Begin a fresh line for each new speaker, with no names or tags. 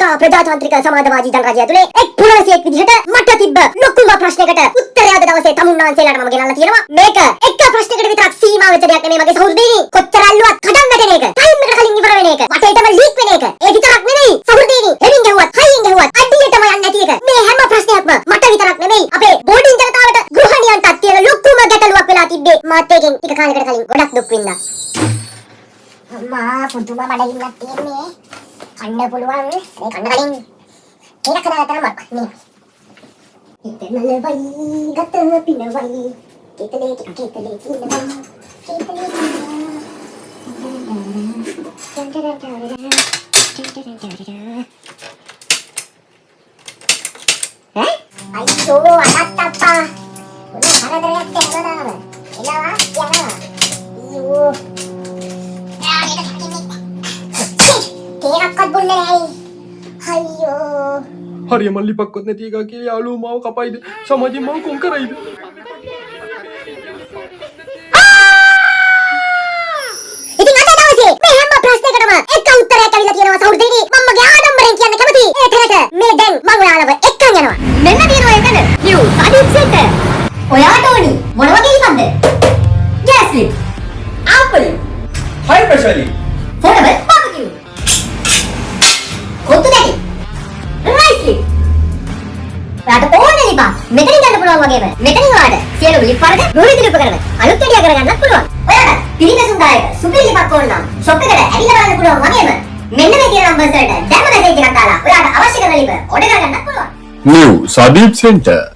ලංකා ප්‍රජාතාන්ත්‍රික සමාජවාදී ජනරාජ්‍යය ඇතුලේ එක් පුරවැසියෙක් විදිහට මට තිබ්බ ලොකුම ප්‍රශ්නයකට උත්තරය අද දවසේ තමුන්නාන්සේලාට මම ගෙනල්ලා තියෙනවා. මේක එක ප්‍රශ්නයකට විතරක් සීමා වෙච්ච දෙයක් නෙමෙයි මගේ සහෝදරයනි. කොච්චර ඇල්ලුවත් කඩන් වැටෙන එක, ටයිම් එකට කලින් ඉවර වෙන එක, වටේටම ලීක් වෙන එක. ඒ විතරක් නෙමෙයි සහෝදරයනි, හෙමින් ගැහුවත් හයියෙන් ගැහුවත් අඩියටම යන්නේ නැති එක. මේ හැම ප්‍රශ්නයක්ම මට විතරක් නෙමෙයි, අපේ බෝඩින් ජනතාවට, ගෘහණියන්ටත් තියෙන ලොකුම ගැටලුවක් වෙලා තිබ්බේ. මාත් ඒකෙන් ටික කාලයකට කලින් ගොඩක් දුක් විඳා. අම්මා, පුදුම බඩගින්නක් තියෙන්නේ. කන්න පුළුවන්. මේ කන්න කලින් මේක හදාගත්තා නම් මක් නේ. හිත නලවයි, ගත පිනවයි. කේතලේ කේතලේ පිනවයි. කේතලේ පිනවයි. ඈ, අයියෝ අදත් අප්පා මොන කරදරයක්ද? හැමදාම එනවා යනවා. අයියෝ, ආ මේක තේ එකක්වත් බොන්නේ නෑ. අයියෝ.
හරිය මං ලිපක්වත් නැති එකා කියලා යාළුවෝ මාව කපයිද? සමාජයෙන් මාව කොන් කරයිද?
ඉතින් අද දවසේ මේ හැම ප්‍රශ්නයකටම එක උත්තරයක් ඇවිල්ලා තියෙනවා සහෝදරයනි. මම මගේ ආඩම්බරෙන් කියන්න කැමතියි. ඒ තැනට මේ දැන් මං ඔයාලව එක්කන් යනවා. මෙන්න තියෙනවා එතන නිව් සදීප් සෙන්ටර්. ඔයාට ඕනි මොන වගේ ලිපක්ද? ගෑස් ලිප්, ආපල්,
හයි ප්‍රෙෂර් ලිප්,
පෝටබල් බාබකියු, කොත්තු දැලි, රයිස් ලිප්. ඔයාට ඕන ලිපක් මෙතනින් ගන්න පුළුවන් වගේම මෙතනින් ඔයාට සියලුම ලිප් වර්ග ගෘහ උපකරණ අලුත් වැඩියා කරගන්නත් පුළුවන්. ඔයාට පිරිනැසුම්දායක සුපිරි ලිපක් ඕන නම් ෂොප් එකට ඇවිල්ලා බලන්න පුළුවන් වගේම මෙන්න මේ තියෙන නම්බර්ස් වලට දැන්ම මැසේජ් එකක් දාලා ඔයාට අවශ්‍ය කරන ලිප ඕඩර් කරගන්නත් පුළුවන්.
New Sadeep Center.